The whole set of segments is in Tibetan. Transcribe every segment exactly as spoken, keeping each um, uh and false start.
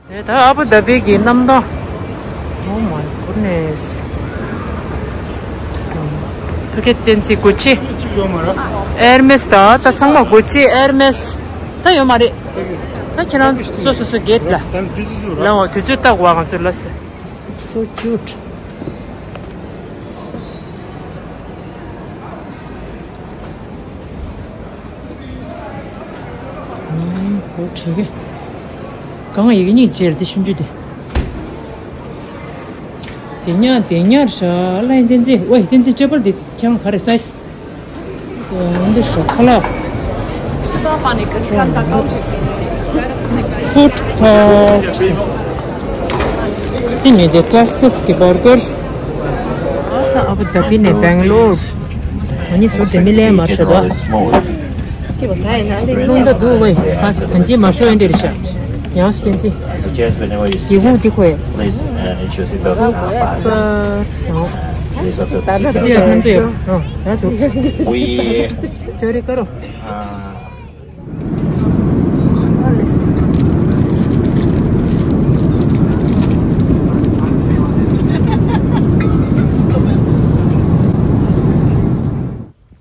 ད་ཨ་བུ་དྷ་བི་གི་གནམ་ཐང་། Oh my goodness. ཕ་གི་བསྟན་འཛིན་གུ་ཅི། ཨེར་མེས་ད། ད་ཚང་མ་གུ་ཅི་ཨེར་མེས། ད་ཡོད་མ་རེད། ད་ཁྱེད་རང་སོ་སོ་སོ་གེད་ལ། ལའོ་དུས་ཚོད་བལྟ་དགོས་ང་ཚོ་ལ་ཟེར། So cute. ཨང་། གོ་ཁྲིད་གི། གང་ཡི་གེ་གཉིས་བརྗེ་རེད་དེ་ཆུང་ཆུང་དེ། དེ་ཉག་དེ་ཉག་ར་ལ་ཡིན་བསྟན་འཛིན། ཝེ་བསྟན་འཛིན་ཅེ་པར་དེ་ཁྱང་ག་རེ་སའི་སི། འདི་ཤོག་ཁ་ལག། ཧུད་ཐོག་དེ་ནི་དེ་ཀ་སི་སི་གི་བར་གར། ཨ་བུ་དྷ་བི་ནས་སྦེང་ལོར། ཨ་ནི་ཟུར་དེ་མི་ལེན་མ་ཤོད་དོ། རླུང་རྟ་འདུག་ཝེ། ཁ་སི་ཐན་ཅི་མ་ཤོད་ཡིན་དེ་རེད་ཤག་ཡང་སྟན་ཅི། ཡི་ཧུ་དི་ཁོ་ཡ། ད་ད་ད་ཡ་ཧན་དུ་ཡ། ཨ་ད་དུ། ཅོ་རི་ཀ་རོ།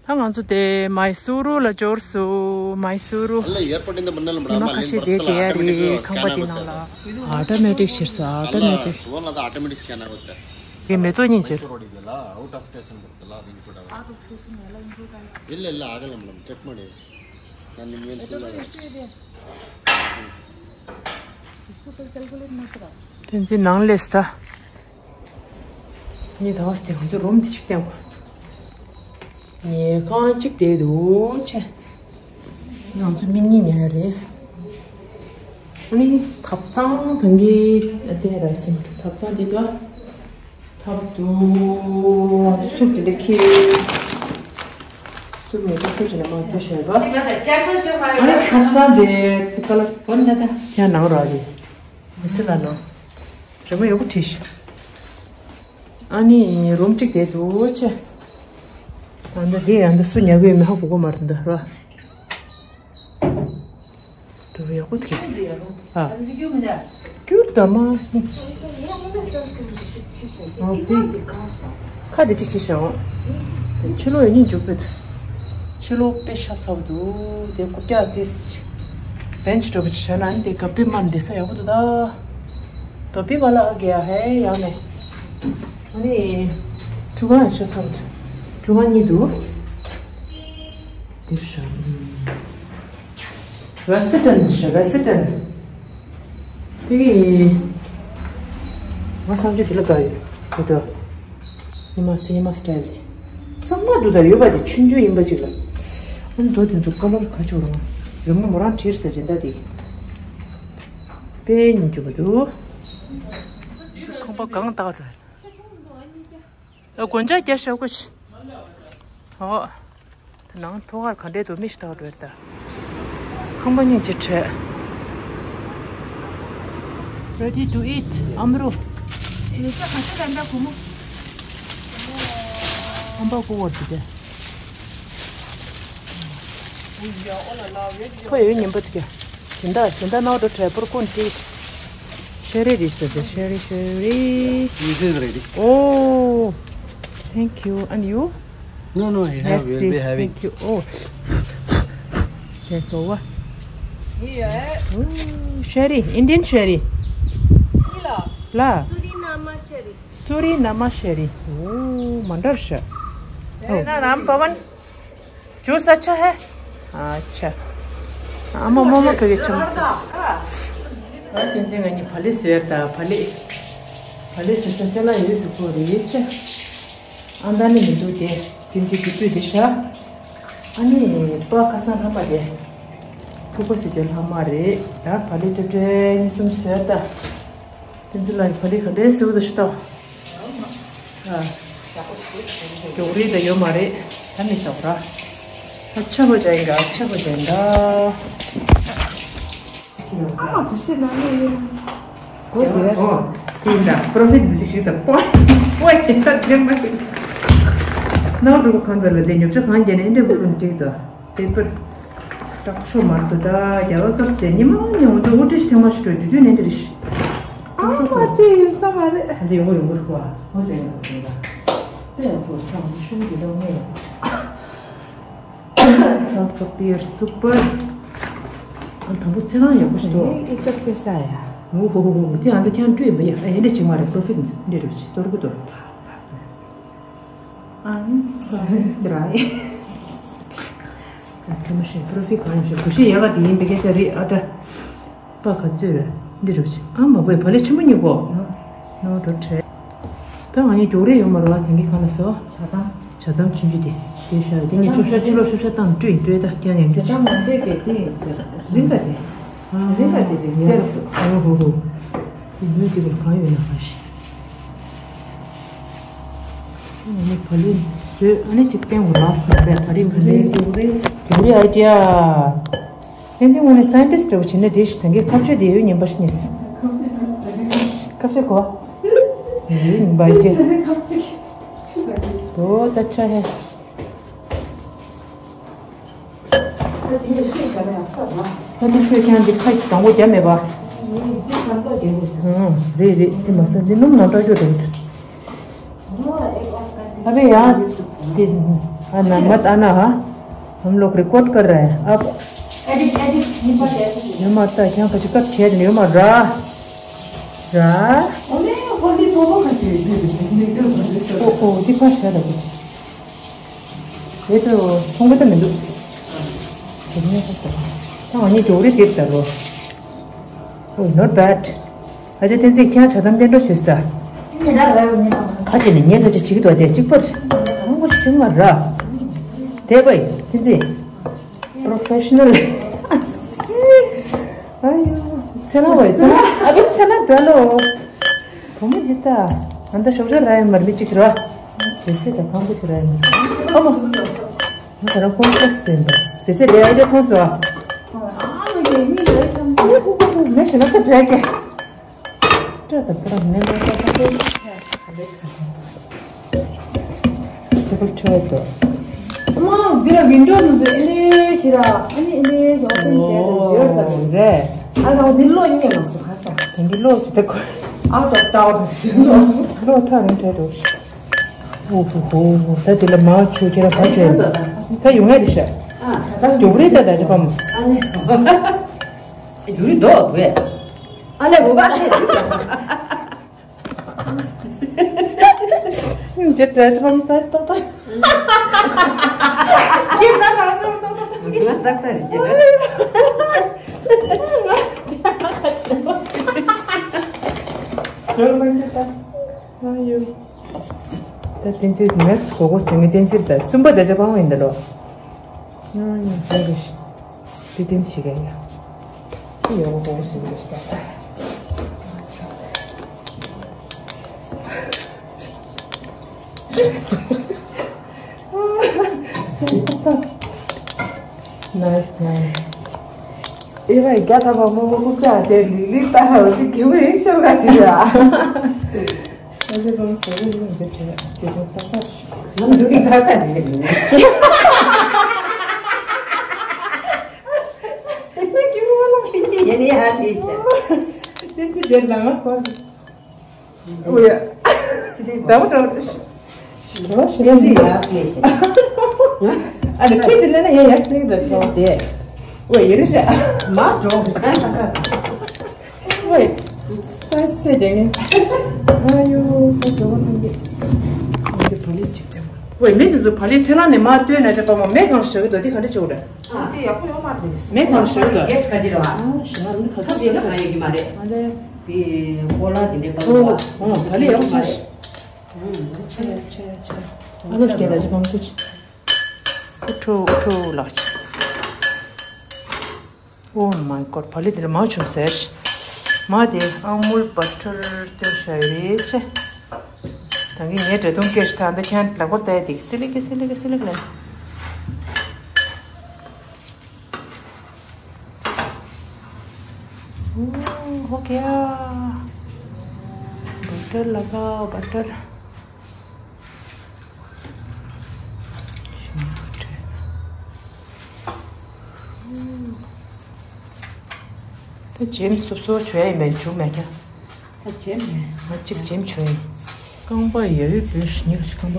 ད་ང་ཚོ་དེ་མའི་སུ་རུ་ལ་འབྱོར་སོང་། མའི་སུ་རུ། ཉི་མ་ཁ་ཤས་བསྡད་བསྡད་ཡ་རེད་ཁང་པ་དེ་ནང་ལ། ཨ་ཊོ་མེ་ཊིག་ཕྱིར་ས་ཨ་ཊོ་མེ་ཊིག་དེ་མེ་ཏོག་གཉིས་ཕྱིར། བསྟན་འཛིན་ནང་སླེབས་ད། ངས་ད་བར་དེ་ང་ཚོ་རུམ་དེ་ཅིག་བསྟན་དགོས། ཉལ་ཁང་གཅིག་བསྡད་འདུག་ཅེ། ང་ཚོ་མི་གཉིས་ཉལ་རེད། ཨ་ནི་ཐབ་ཚང་དང་གི་ཨ་དེ་ར་སེམས་ཐབ་ཚང་དེ་དུ་ཨ། ཐབ་ཏུ་སུབ་དེ་འདྲ་ཁྱེར། སུབ་ནས་ཏོག་ཙམ་ཅིག་ལ་མར་འཐུ་བྱས་པ། ཨ་ནི་ཐབ་ཚང་དེ་དེ་ག་ལ་ཁྱེད་ནང་ར་རེད། མི་སེར་ལ་ནང་། རི་མོ་ཡག་པོ་བྲིས་ཤག་ཨ་ནི་རུམ་གཅིག་དེ་འདུག་ཅེ། ཨ་འདི་དེ་ཨ་འདི་སུ་ཉལ་གི་ཡོད་མེད་ཧ་གོ་གི་མ་རེད་འདི་ར། འགྲོ་ཡག་པོ་འདུག་ཨ། སྐྱུར་དང་མ། ཨ་དེ། ཁ་དེ་གཅིག་བྱས་ཤག་དེ་ཕྱི་ལོགས་ཡིན་ནི་འཇུག་པའི། ཕྱི་ལོགས་དཔེ་ཤ་ཚ་པོ་འདུག་དེ་རྐུབ་བཀྱག་དེ། བེན་ཆི་འདྲ་པོ་ཅིག་བྱས་ན་ཨ་ནི་དེ་ག་པི་མ་འདི་ས་ཡག་པོ་འདུག་ད། ཏོ་པི་ཝ་ལ་ཨ་གེ་ཧེ་ཡང་ནས། ཨ་ནི། ཁྲུ་གང་ཤ་ཚ་བོ། ཁྲུ་གང་གཉིས་འདུག་དེ་ཤ། ཝེ་སི་ཊན་ཤ་ཝེ་སི་ཊན། དེ་གི། ང་སང་ཆུ་དེ་ལ་དགའ་ཡོད་དེ་དོ། ཉི་མ་ཚེ་ཉི་མ་སི་ཊལ་དེ། གཙང་མ་འདུག་ད་ཡོད་པ་དེ་ཆུང་ཆུང་ཡིན་པ་ཅིག་ལ། ཨ་ནི་དོ་དེ་ཚོ་ཀ་ལར་ག་ཅིག་རུང་། རི་མོ་མོ་རང་བྲིས་ཟེར་ཅན་ད་དེ། དཔེ་སྙིང་རྗེ་པོ་འདུག་ཁང་པ་གང་བཏགས་འགྲོ། སྒོ་ལྕགས་རྒྱག་ཤག་གོ་ཆི། ཨོ། ད་ནང་ཐོག་ཁར་ག་འདྲས་འདུག་མི་ཞིག་བཏགས་འགྲོ་ད། ཁང་པ་སྙིང་རྗེ་བྲལ། Ready to eat. ཨམ་རུ། ཨམ་པ་ཀོ་བར་དུ་དེ། ཁོ་ཡོད་ཉིན་པ་དེ། སྦྱིན་བདག་སྦྱིན་བདག་ནོར་འགྲོ་འཕྲལ་པོར་ཀུན་ཏིག་ཤེ་རི་རེད་ཟེར་ཏེ། ཤེ་རི་ཤེ་རི། This is ready. Oh, thank you. And you? No, no, I have, will Merci. Be having. Thank you. Oh. Thank you. What? Yeah. Ooh, sherry, Indian sherry. Gila. La. Suriname sherry. Suriname sherry. Oh, mandar sha. Oh. Na naam pawan. Juice अच्छा है? अच्छा। ཨ་མ་མོ་མོ་ཕ་གི་ཆུ་མོ་ཚོ། ཨ་བསྟན་འཛིན་ང་གཉིས་བག་ལེབ་ཟེར་ད་བག་ལེབ། བག་ལེབ་ཟེར་ས་ཅ་ལག་ཡོད་ཚུལ་ཁོ་རེད་ཆེ། ཨ་མདའ་ནི་མི་འདུག་དེ་བསྟན་འཛིན་གྱི་སྤུས་དེ་ཤ། ཨ་ནི་པ་ཁ་སང་ལྷག་མ་དེ། ཐུག་པ་ཟེར་རྒྱུ་ལྷག་མ་རེད་ད་བག་ལེབ་ཏྲེ་ཏྲེ་གཉིས་གསུམ་ཟེར་ད། བསྟན་འཛིན་ལགས་ཀྱི་བག་ལེབ་ག་འདྲས་བཟོས་འདུག་ཤི་ཏོ། ཨ། མགྱོགས་རིལ་དང་ཡོད་མ་རེད། ད་མི་ཟ་བ་ར། ཨ་ཆ་བོ་ཅན་ག་ཆ་བོ་ཅན་ག་ཨ་མ་དུ་ཤི་ན་ནི་ཡིན། གོ་དེ་ཨོ། དེ་འདྲ་པྲོ་ཕི་ཊི་འདི་ཞིག་ཞིག་དང་པོ། པོ་དེ་འདྲ་དེ་མ་ཡིན། ནག་འགྲོ་གང་དུ་ལ་དེ་ཉོབ་ཆ་གང་རྒྱ་ནས་འདྲ་བུ་རུང་ཅིག་ཏུ་དེ་པར། སྐྲག་ཤོ་མ་གཏོགས་ད་རྒྱ་གར་སྐབས་ཟེར་ཉི་མ་ཉི་འོ་ཚོ་འུ་ཁྲིད་ཐེངས་མ་ཞིག་འགྲོ་དུས་དུས་ནས་འདི་རེད། ཨ་མ་ཅེ་ཡིན་ས་མ་རེད། ཨ་འདི་ཡོང་གི་ཡོང་གི་རེད་པ། འོ་ཅེ་ཡིན་ས་མ་རེད། དཔེ་ཡག་པོ་ཁྱོད་ཤུགས་འདི་འདྲ་མེད། ཁྱོད་ཚོ་པིར་སུ་པར། ཨ་དང་པོ་ཚེ་རང་ཡག་པོ་ཞིག་འདུག་ཨེ་ཨེ་ཅག་དེ་ས་ཡ། འོ་ཧོ་ཧོ་ཧོ། དེ་ཨ་འདི་ཁྱོད་འགྲོ་ཡིན་པ་ཡ། ཨ་ཡ་འདྲ་ཅིག་མ་རེད། པོ་ཕིག་འདི་རེད་པ་ཅིག་གཏོར་གི་གཏོར། I'm sorry. ད་ཚང་མ་ཤེས་པོ་རོ་ཕིག་གང་ཡོད་ཤེས། གུ་ཤེས་ཡག་ག་དེ་ཡིན་པའི་སྐད་ཆ་རེད་ཨ། ད་པ་ག་ཚོད་རེད་འདི་རུ་ཆེ་ཨ་མ་བོས་བ་ལེ་ཆེན་པོ་གཉིས་གོ། ནོ་ཏོ་ཁྲེ། ད་ང་གཉིས་མགྱོགས་རེད་ཡོད་མ་རེད་བ། དེང་གི་གང་ལ་སོ། ཇ་དམ། ཇ་དམ་ཆུང་ཆུང་དེ། དེ་ཤ་དེ་ངས་ཆུ་ཤ་ཕྱི་ལོགས་ཆུ་ཤ་བཏང་སྤྲོད་ཡིན་སྤྲོད། ད་ཀྱང་ཡང་ཇ་དམ་མ་འདྲེས་པའི་དེ་ཡིན་ཟེར། རིང་ག་དེ། རིང་ག་དེ་དེ་སེར་སོ། ཨ་ཧོ་ཧོ། དེ་མོས་དེ་བོ་གང་ཡོད་ན་ག་ཤེས། ཨ་ནི་བ་ལི་བཟོས། ཨ་ནི་ཅིག་བསྟན་འོ་ལགས་སོ། བ་ལི་ག་ལེ། རྒྱུག་རེད། རྒྱུག་རེད་ཨ་ཅེ་ཨ། བསྟན་འཛིན་དངོས་གནས་སའེན་ཊིསི་འདྲ་བོ་བྱས་ན་དེ་ཞིག་ད་གའི་ཁ་གཅོད་དེ་ཡོད་ཉན་པ་ཞིག་ཉེས། ཁ་གཅོད་གོ། ཡོད་ཉན་པ་ཅེ། ཨོ་ད་ཆ་ཧེ། ད་དེ་ཤོད་ཀྱང་འདི་ཁ་དང་པོ་རྒྱབ་མེད་པ། ཨང་། རེད་རེད། དེ་མ་ཟད་འདི་སྣུམ་ནང་སྐྲག་རྒྱུ་རེད། अबे यार, ये, हाँ ना, मत आना, हाँ। हम लोग रिकॉर्ड कर रहे हैं। आप एडिट, एडिट, ये बात है। यो मत आ, क्या कुछ कब छेद नहीं मार रहा। रहा। ओ, ओ, दिखा शायद कुछ। ये तो, होंगे तो मिलू। ད་ང་གཉིས་མགྱོགས་རེད་དེབ་ལྟ་རོ། Oh, not bad. ཨ་ཅེ་བསྟན་འཛིན་ཁྱེད་ཇ་དམ་བསྟན་འགྲོ་བྱེད་ས། ཁ་ཅིག་ནས་ངས་ཁ་ཅིག་བྱེད་ཀྱི་འདུག་དེ་གཅིག་པར་མང་པོ་ཞིག་བྱུང་མ་ར། དེ་བས་བསྟན་འཛིན། Professional. ཨ་ཡོ། ཚེ་ན་བས་ཚེ་ན། ཨ་བས་ཚེ་ན་འདྲ་ལོ། བུ་མོ་འདི་ད། ཨ་ད་ཤོག་ཇ་ར་ཡ་མར་མི་གཅིག་ར། དེ་ཚེ་ད་གང་པོ་ཅིག་ར་ཡ་མར། ཨ་མ། ང་ད་རང་ཁོང་ཁྲོ་ཟིན་པ། དེ་ཚེ་ལས་ཨ་ཅེ་མཐོང་སོང་ཨ། མེ་ཤི་ན་ཁ་བྲལ་གེ། སྤྲོད་དང་པོ་རང་མེ་ལོ་ཏོག་ཏོག་ཏོག་ཏོག་ཁྲེ་ཁྲེ་ཏོ། མ་འདི་ལ་ཝིན་ཌོ་ནང་དུ་ཨེ་ལེ་ཞེ་ར། ཨ་ནི་ཨེ་ལེ་ཞེ་ཨོ་པན་བྱས་ཏེ་ཡོད་ད། རེད། ཨ་རང་འདི་ལོ་རྙེད་མ་སོང་ཧ་ས། དེང་གི་ལོ་ཅི་ད་ཁོ། ཨ་ཏོག་ཏོག་ཏོག་ཞེ་ལོ། ལོ་ཐག་རིང་བྲལ་འགྲོ། ཨོ་ཧོ་ཧོ། ད་དེ་ལ་མ་ཆུ་ཁྱེད་རང་བ་བྱས། ད་ཡོང་ཡ་རེད་ཤག་ཨ་ད་རྒྱུག་རེད་ད་ད་ཅི་པ་མོ། ཨ་ནི་རྒྱུག་རེད་འདུག་བས། ཨ་ལས་འོ་བ་ལས། ཇེ་ཏྲ་ཅི་པ་མོ་སའི་སྟོང་ད། ཁྱེད་ད་ད་ཅི་པ་ཏོག་ཏོག་ཏོག་ང་ཏག་ཏག་རེད། ཇོ་མ་ཇི་ད། ཨ་ཡོ། ད་བསྟན་འཛིན་མེག་སི་གོ་གོ་ཟེར་མི་བསྟན་འཛིན་ད་གསུམ་པ་ད་ཅི་པ་མོ་ཡིན་ད་ལོ། ཨ་ཡོ་ད་གི་ཤི། དེ་བསྟན་ཞིག་ག་ཡ། སི་ཡོ་གོ་གོ་ཟེར་མི་ཞིག་ད། Nice, nice. ཨེ་བའི་རྒྱ་ཐ་བ་མོ་མོ་ཀུ་ཀ་དེ་ལི་ལི་ཏ་ཧ་ལི་ཀི་བའི་ཤོར་ག་ཅི་ར། ཨ་ལེ་བང་སོ་རེ་ལུང་ཇེ་ཁྲེ་ཇེ་བོ་ཏ་ཏ་ཤི། ང་འདུག་གི་ཏ་ཏ་རེ་རེ་ལུང་། ཏ་ཀི་བོ་ལ་ཡེ་ནི་ཧ་ལི་ཤ། ཏེ་ཏི་ཇེ་ལ་ང་ཁོ། ཨོ་ཡ། ད་བ་ད་བ། ཞི་རོ་ཞི་རོ། ཨ་ནི་ཁྱེད་དེ་ལ་ན་ཡ་ཡ་སི་ལེགས་ད་ཤོག་དེ། ཨོ་ཡ་རི་ཤ། མ་འགྲོ། ཨོ་ཡ། ས་སེ་དེ་ངས། ཨ་ཡོ་ད་འགྲོ་བ་ཐང་གི། ཨ་ཡོ་བ་ལི་ཅིག་ཅང་། ཨོ་ཡ་མི་དེ་ཚོ་བ་ལི་ཚེ་ལ་ནས་མ་ལྟོས་ན་ཅི་པ་མོ་མེ་གང་ཞག་གི་དོ་དེ་ག་འདྲ་བྱེད་འོ་ར། ཨ་དེ་ཡག་པོ་ཡོད་མ་རེད། མེ་གང་ཞག་གི་དོ། གེ་སི་ག་ཅི་ར་བ། ཨ་ཞི་ང་མི་ཁ་ཁ་ཚེ་ལ་གང་ཡོད་ཀྱི་མ་རེད། ཨ་ལེ། དེ་ཀོ་ལ་དེ་འདྲའི་པ་ལོ་བ། ཨོ་བ་ལི་ཡག་པོ་ཞིག་ཆེ་ཆེ་ཆེ། ཨ་ལོ་སྐད་ལ་ཅི་ཕང་ཀུ་ཆི། ཨུ་ཁྲོ་ཨུ་ཁྲོ་ལགས་ཆེ། Oh my god བ་ལི་དེ་ལ་མ་བྱུང་ཟེར། མ་དེ་ཨ་མུལ་བ་ཊར་སྟེར་ཤ་ཡོད་རེད་ཆེ། ད་གིན་ངའི་འདྲེ་དུང་སྐད་ཤི་ཐང་ད་ཁྱེད་ལག་པ་བལྟས་དེ་སི་ལི་ཀི་སི་ལི་ཀི་སི་ལི་ཀི་ལེ། ཨོ་ཧོ་ཀེ་ཡ། བ་ཊར་ལ་ག་བ་ཊར། ཇེམ་སོབ་སོ་བྱོས་ཡིན་པས་འཇུག་མེད་ཀྱང་། ད་ཇེམ་མེད། ང་གཅིག་ཇེམ་བྱོས་ཡིན། རྐང་པ་ཡ་ཡོད་བོད་ཞི་ཉི་ཁ་ཞིག་རྐང་པ།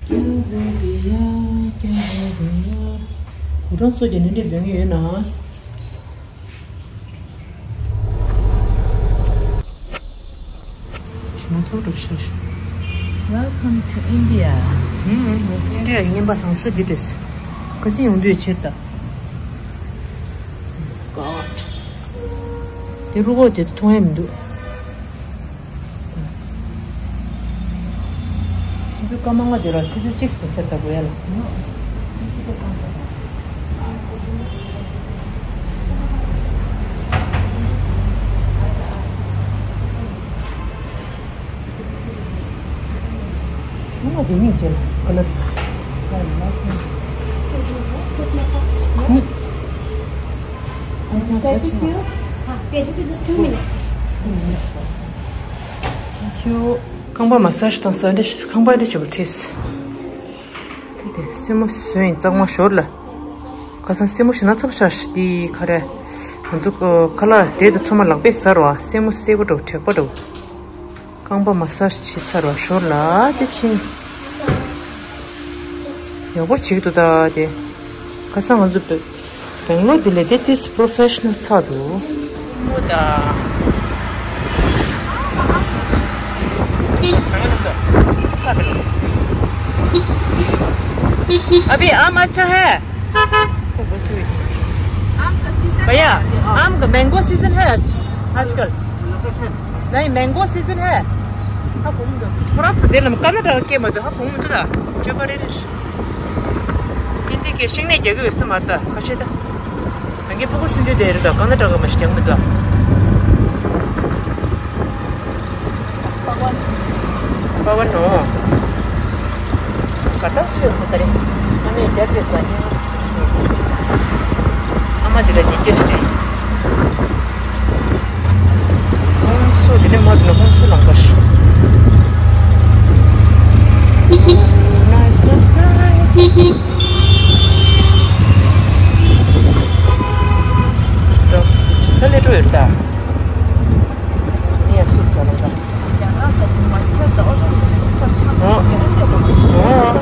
ཀྱང་བོད་ཀྱི་ཡ་ཀྱང་བོད་ཀྱི་ཡ། གུ་རང་སོ་ཀྱི་ནི་འདྲེ་བོད་ངེས་ཡོད་ན། ང་ཚོ་རུ་ཤ་ཤ། Welcome to India. ཨིན་ཌི་ཡ་ཡི་རྔན་པ་བཟང་ཤོས་འདི་རེད། ཁ་སང་ཡོང་དུས་ཕྱིར་ད། God. དེ་རུ་གོ་དེ་མཐོང་ཡ་མི་འདུག་འདི་སྐར་མ་ལྔ་དེ་ལ་ཆུ་ཚོད་གཅིག་ཟིན་ཟེར་ད་གོ་ཡ་ལ། ང་དེ་ཉིད་བྱེད་ལ་ཁོ་ལ། རྐང་པ་མ་སཱ་ཇི་དང་ས་འདྲ་རྐང་པ་འདྲ་བྱེད་པ་ཁྲིས། དེ་སེན་མོ་བཟོས་ཡིན་གཙང་མ་ཞོར་ལ། ཁ་སང་སེན་མོ་ཞིག་ན་ཚ་པོ་ཆགས་ཤག་འདི་ག་རེ། ང་ཚོ་ཁ་ལག་དེ་དང་ཚང་མ་ལག་པས་ཟ་རོགས་ཨ། སེན་མོ་སེར་པོ་འདྲ་བོ་དྲེག་པ་འདྲ་བོ། རྐང་པ་མ་སཱ་ཇི་བྱེད་ཚར་བ་ཞོར་ལ་དེ་ཕྱིན། ཡག་པོ་བྱེད་ཀྱི་འདུག་ད་དེ། ཁ་སང་ང་ཚོ་བེ་བེང་ལོར་དེ་ལས་དེ་ཏིས་པོ་རོ་ཕེ་ཤ་ནལ་ཚགས་འདུག་མོ་ད། अभी आम अच्छा है। भैया, आम का मैंगो सीजन है आज, आजकल? नहीं, मैंगो सीजन है। ཁོ་རང་ཚོ་དེ་ལ་ཀ་ན་ཌ་སྐད་མ་གཏོགས་ཧ་གོ་མི་འདུག་ད། ཅོ་པ་རེ་རེ། ཧིན་དི་སྐད་ཤིང་ནས་རྒྱག་གི་ཡོད་ས་མ་རེད་ད། ཁ་ཤས་ད། ང་གི་སྤུ་གུ་ཆུང་ཆུང་དེ་རེད་ད། ཀ་ན་ཌ་ག་མ་ཞིག་རྒྱག་མི་འདུག་ད། པ་བ་ནོ། ག་ད་ཤོད་ཁོ་ད་རེ། ཨ་མས་རྒྱབ་ཅེས་ཟ་ཉེ་ཨ་མ་དེ་ལ་ཉེ་སྐྱེས་སུ་དྲན། ཧོང་སུ་དེ་ནས་མ་དུ་ན་ཧོང་སུ་ལང་པ་ཤི། Nice, nice, nice. ད་ལས་འགྲོ་ཡོད་ད། ངས་ཚིག་ཟ་རུང་ད། ཨོ། ཨོ།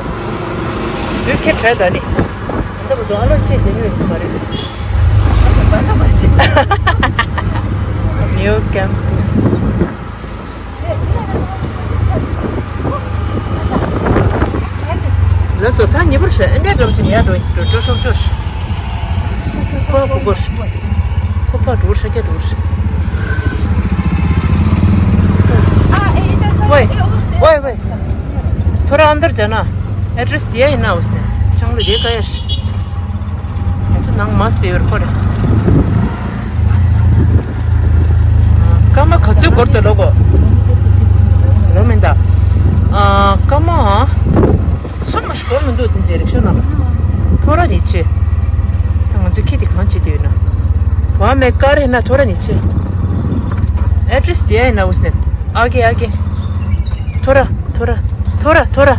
དུས་ཁྱེད་བྲལ་ད་ནི། ད་བུ་དུ་ཨ་ལོ་ཅེས་དེ་ནི་ཡོད་ས་མ་རེད། New campus. ལགས་སོ། ད་ཉེ་པར་ཞེ་ཨེ་འདྲ་འགྲོ་བཞིན་ཡར་འགྲོ་འགྲོ་འགྲོ་ཤོག་ཅོ། ཁོ་གོ་གོ་ཤོག་ཁོ་ཕ་འགྲོ་ཤ་རྒྱ་འགྲོ་ཤ། ओए, ओए, ओए। थोड़ा अंदर जाना। एड्रेस दिया है ना उसने। चंगली दे गया। ང་ཚོ་ནང་མ་སྟེ་ཡོད་ཁོ་རེ། སྐར་མ་ག་ཚོད་འགོར་ཏེ་ལོག་གོ། ལོ་མིན་ད། སྐར་མ་སུམ་མ་ཞིག་འགོར་མི་འདུག་དེ་ཚེ་རིག་ཤོ་ན། ཐོ་ར་ནི་ཆེ། ད་ང་ཚོས་ཁྱི་དེ་གང་བྱེད་དུས་ན། वहाँ में कार है ना, थोड़ा नीचे। एड्रेस दिया है ना उसने। आगे, आगे। थोड़ा, थोड़ा, थोड़ा, थोड़ा।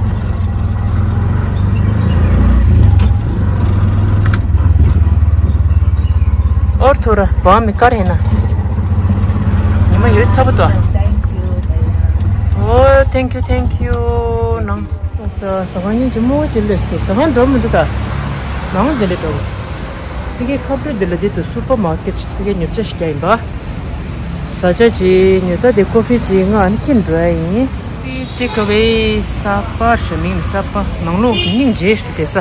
और थोड़ा, वहाँ में कार है ना। ཉི་མ་ཡོད་ཚ་པོ་ཏོ། ཨོ། Thank you, thank you. ནང་། ཟ་ཁང་ཉིན་གྱི་མོ་ཅི་ལས་སུ་ཟ་ཁང་འགྲོ་མི་འདུག་ད། ནང་དེ་ལས་འགྲོ། ཕ་གིའི་ཁ་པར་འདི་ལ་འདི་དུ་སུ་པར་མར་ཀེཊ་ཕ་གིའི་ཉོ་ཆ་ཞིག་རྒྱག་ཡིན་པ། ཟ་ཆ་ཅི་ཉོ་ད་དེ་ཀོ་ཕི་ཅི་ང་ཨན་ཁྱེར་འགྲོ་ཡ་ཡིན། ཊེག་ཨ་ཝེ་གསར་པ་ཞོ་མིང་གསར་པ་ནང་ལོགས་ཀྱི་སྙིང་རྗེ་ཞིག་ཏུ་བསྡད་ས།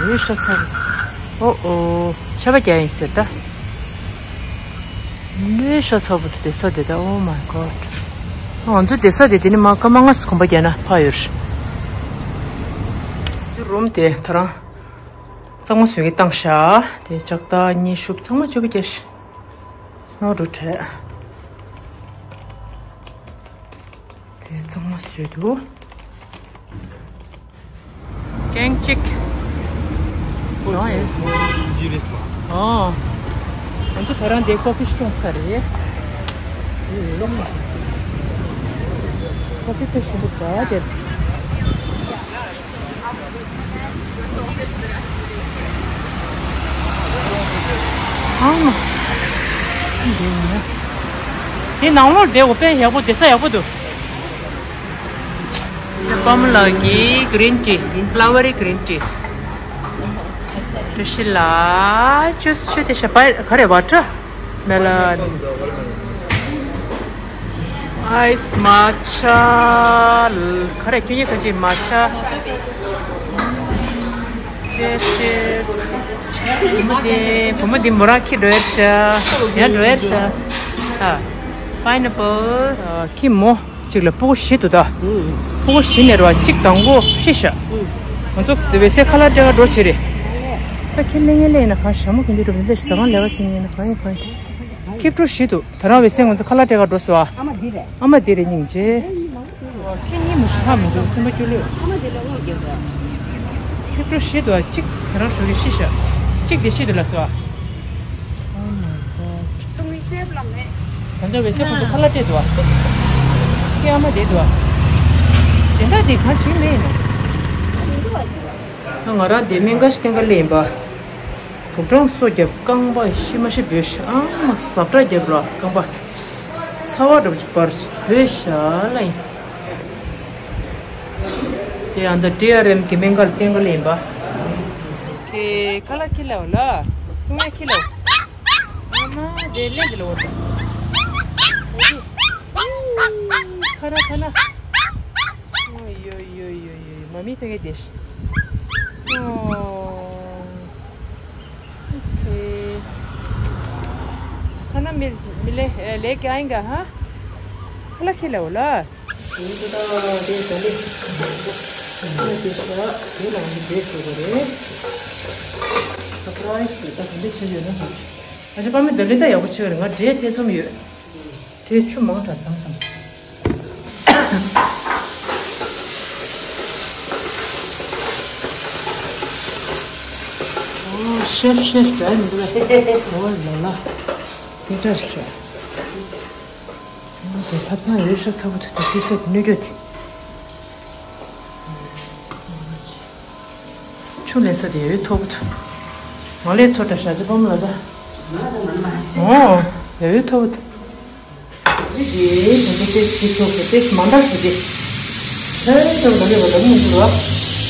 ཡོད་ཤ་ཚ། ཨོ་ཨོ། ཆར་པ་རྒྱག་ཡིན་ཟེར་ད། ལོས་ཤ་ཚ་པོ་དུ་བསྡད་ས་དེ་ད། Oh my God. ང་ཚོ་བསྡད་ས་དེ་དེ་ནི་མ་སྐར་མ་ལྔ་གོམ་པ་རྒྱག་ན་ཕ་ཡོད་རེད། རུམ་དེ་ད་རང་གཙང་མ་བཟོས་ཀྱི་བཏང་ཤག་དེ་ལྕགས་ཐག་གཉིས་ཤུབས་ཚང་མ་བཅོས་པ་རྒྱག་ཤག་ནོར་འགྲོ་བྲལ། དེ་གཙང་མ་བཟོས་འདུག་ཀེང་གཅིག་བཟང་ཡོད། ཨོ། ང་ཚོ་ད་རང་འདི་ཀོ་ཕི་ཤོབ་ཚར་རེད། ཀོ་ཕི་དཔེ་ཞིམ་པོ་འདུག་དེ། ཨང་། འདི་ནང་ལོགས་བསྡད་དགོས་དཔེ་ཡག་པོ་བསྡད་ས་ཡག་པོ་འདུག་དཔའ་མོ་ལགས་ཀྱི་གི་རིན་ཊི། ཕ་ལ་ཝར་རི་གི་རིན་ཊི། བཀྲ་ཤིས་ལགས་ཅུས་མཆོད་དེ་ཤ་པའི་ག་རེ་བ་ཊར་མེ་ལོན། ཨའི་སི་མ་ཆ། ག་རེ་ཁྱོད་ཉིད་ག་ཅི་མ་ཆ། ཅེ་ཤེར་སི། བུ་མོ་འདི་བུ་མོ་འདི་མོ་རང་ཁྱི་འགྲོ་ཡར་ཤ། ཡར་འགྲོ་ཡར་ཤ། ཨ། པའི་ནེ་པལ། ཨ། ཁྱི་མོ་གཅིག་ལ་སྤུ་གུ་བཞི་འདུག་ད། ཨུ། སྤུ་གུ་བཞི་ནས་ར་གཅིག་དང་པོ་ཤི་ཤག་ཨུ། ང་ཚོ་འོད་ཟེར་ཁ་ལག་སྤྲད་ག་འགྲོ་བྱེད་རེད། ད་ཁྱི་མི་ངན་ལས་ཡིན་ན་གང་ཞྭ་མོ་གི་འདི་འགྲོ་མི་འདི་ཟ་ཁང་ལས་ཀ་བྱེད་ངེས་ན་གང་ཡིན་གང་ཡིན། ཁྱི་ཕྲུག་བཞི་འདུག་ད་རང་འོད་ཟེར་ང་ཚོ་ཁ་ལག་སྤྲད་ག་འགྲོ་སོང་ཨ། ཨ་མ་འདི་རེད། ཨ་མ་འདི་རེད་སྙིང་རྗེ། ཁྱི་གཉིས་མ་ཤི་ཁ་མི་འདུག་སེམས་པ་སྐྱོ་ལོས། ཨ་མ་འདི་ལ་དངུལ་རྒྱག་དགོས། ཁྱི་ཕྲུག་བཞི་འདུག་ཨ། གཅིག་ད་རང་ཞོགས་ཀས་ཤི་ཤག་གཅིག་འདི་ཤི་འདུག་ལ་སོ་ཨ། Oh my god. ཏུང་ངི་སེབ་ལ་མེད། ད་ལྟ་འོད་ཟེར་ཁོང་ཚོ་ཁ་ལག་སྤྲད་འདུག་ཨ། ཁྱི་ཨ་མ་བསྡད་འདུག་ཨ། སྦྱིན་བདག་འདི་གང་བྱེད་མེད་ཡིན་ནོ། ང་རང་དེ་སྨན་ཁང་ཞིག་བསྟེན་ག་སླེབས་ཡིན་པ། དུག་སྦྲང་སོ་བརྒྱབ་རྐང་པ་ཤི་མ་ཤི་འབོད་ཤག་ཨ་མ་ཟབ་དྲག་བརྒྱབ་ལ་རྐང་པ། ཚ་བ་འདྲ་པོ་ཅིག་འབར་འབོད་ཤག་ལ་ཡིན། དེ་ཡང་ད་ཌི་ཨར་ཨེམ་གི་སྨན་ཁང་ལ་བསྟེན་ག་སླེབས་ཡིན་པ། ཁྱེད་ཁ་ལག་ཁྱི་ལའོ་ལ། ཏུང་ཡ་ཁྱི་ལའོ། ཨ་མ་དེ་ལེན་དེ་ལ་འོ་ད། ཁ་ར་ཁ་ན། ཨོ་ཡོ་ཡོ་ཡོ་ཡོ། མ་མི་ཐེ་གེ་དེ་ཤི། ཨོ། ཁ་ན་མི་མི་ལེ་ལེ་ཀྱ་ཨིན་ག་ཧ། ཁ་ལག་ཁྱི་ལའོ་ལ། ཡིན་དུ་ད་དེ་ད་ལེ། ཁ་ལག་ཁྱི་ཤ་དེ་ལ་འདི་བེད་སོ་ག་རེད། སར་པ་རའི་སི་ད་ག་འདི་ཆ་ཡོད་ན་ཧ། ཨ་ཅེ་པ་མི་ད་ལེ་ད་ཡག་པོ་ཆེ་ག་རེད། ང་འབྲས་ཐེ་ཚོམ་ཡོད། དེ་ཆུ་མང་དྲགས་ཙམ་ཙམ། ཨོ་ཤེར་ཤེར་འདྲ་མི་འདུག་ཨེ། ཨོ་ལ་ལ། དེ་འདྲ་ཤོག་ཨོ་དེ་ཐབ་ཚང་ཡོད་ཤག་ཚ་པོ་དེ་དེ་ཤོག་ནུས་རྒྱུ་དེ། ཆུ་ལེན་ས་དེ་ཡོད་ཐོག་ཏུ། ང་ལས་ཐོག་ཏུ་ཞག་ཅི་སྤོམ་ལ་ད། ཨོ། ཡོད་ཐོག་ཏུ། དེ་དེ་དེ་དེ་ཆུ་ཐོག་ཏུ་དེ་མ་འདར་ཞུ་དེ། ཧེ་ཏོ་འདར་ཡོད་པ་འདར་མི་འདུག་བ།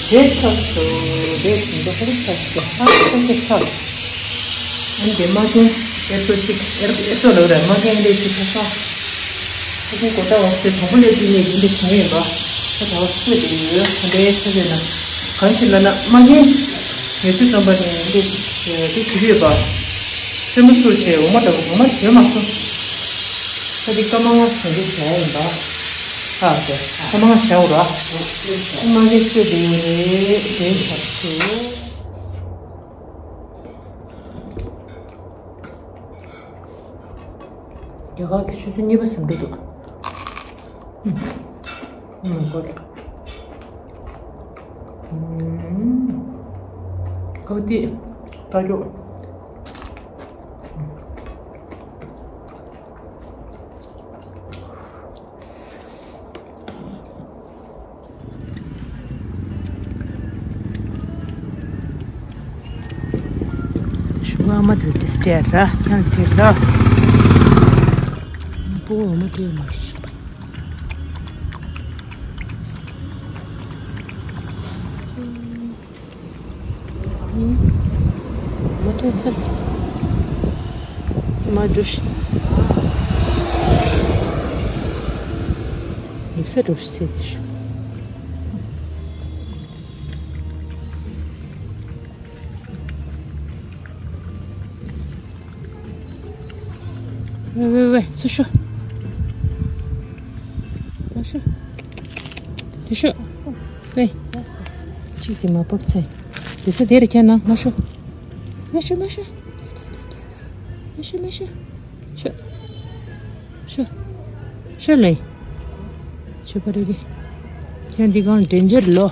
དེ་ཚགས་སོ། དེ་འདི་ཧུར་ཚགས་སོ། ཧ་ཧ་ཧ་ཚགས། ཨན་དེ་མ་ཀྱེན་ཨེ་སོ་ཅིག་ཨེ་སོ་ལོ་ར་མ་ཀྱེན་དེ་ཅིག་ཁ་ཤོ། ཁོ་ཚོའི་གོ་ཐག་འོག་ཏུ་དང་པོ་ལས་དུས་ནས་ཡིན་པའི་བྱུང་ཡོད་པ། ཁོ་ད་བ་སུ་དེ་ཡོད་ཁོ་འདྲའི་ཆ་ཤས་ན། གང་ཞིག་ལ་ན་མ་ཉན། ངལ་རྩོལ་རྩོམ་པ་ནས་འདི་དེ་ཞུ་གི་ཡོད་པ། སེམས་པ་སུ་བྱས་འོ་མ་འདྲ་བོ་འོ་མ་བྱོས་མ་སོང་། ཁོ་འདི་སྐར་མ་ལྔ་བྱས་འདི་བྱས་ཡིན་པ། ཨ་དེ་སྐར་མ་ལྔ་བྱས་འོ་ར། མ་ཉན་སུ་དེ་ཡོད་རེད་དེ་ཞབས་སུ། རྒྱ་གར་གྱི་ཆུ་ཚོད་གཉིས་པ་ཟིན་འགྲོ་འདུག Oh my god. ཀ་བ་ཏི་ལྟ་ཅོག་ཞུ་བ་མ་དེ་དེ་སྤྲད་ར་ཡང་དེ་ལ་པོ་མ་དེ་མ་ཤི། མ་ཐོན་ཚེས། མ་འགྲོ་ཤི། ཡིབ་ས་འགྲོ་ཤི་ཚེ་དེ་ཤི། ཝེ་ཝེ་ཝེ། སུ་ཤོ། མ་ཤོ། དེ་ཤོ། ཝེ། གཅིག་གིས་མ་བབས་ཚེ། དེ་ས་དེ་རུ་ཁྱེར་ན་མ་ཤོ། མ་ཤོ་མ་ཤོ། མ་ཤོ་མ་ཤོ། ཤོ། ཤོ། ཤོ་ལེ། ཤོ་པ་རེ་རེ། ཁྱེད་འདི་གང་ལ་ཌེན་ཇར་ལོ།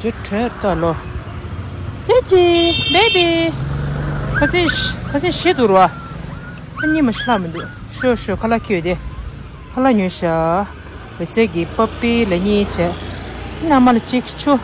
ཇེ་ཁྲེར་ཏ་ལོ། ཧེ་ཅི། བེ་བི། ཁ་སེང་ཁ་སེང་ཤི་འདུག་ར། ཁ་གཉིས་མ་ཤི་ལྷག་མི་འདུག་ཤོ་ཤོ་ཁ་ལག་ཁྱེར་ཡོད་དེ། ཁ་ལག་ཉོས་ཤག་འོད་ཟེར་གྱི་པ་པི་ལ་གཉིས་བྱས། མནའ་མ་ལ་གཅིག་ཆུ།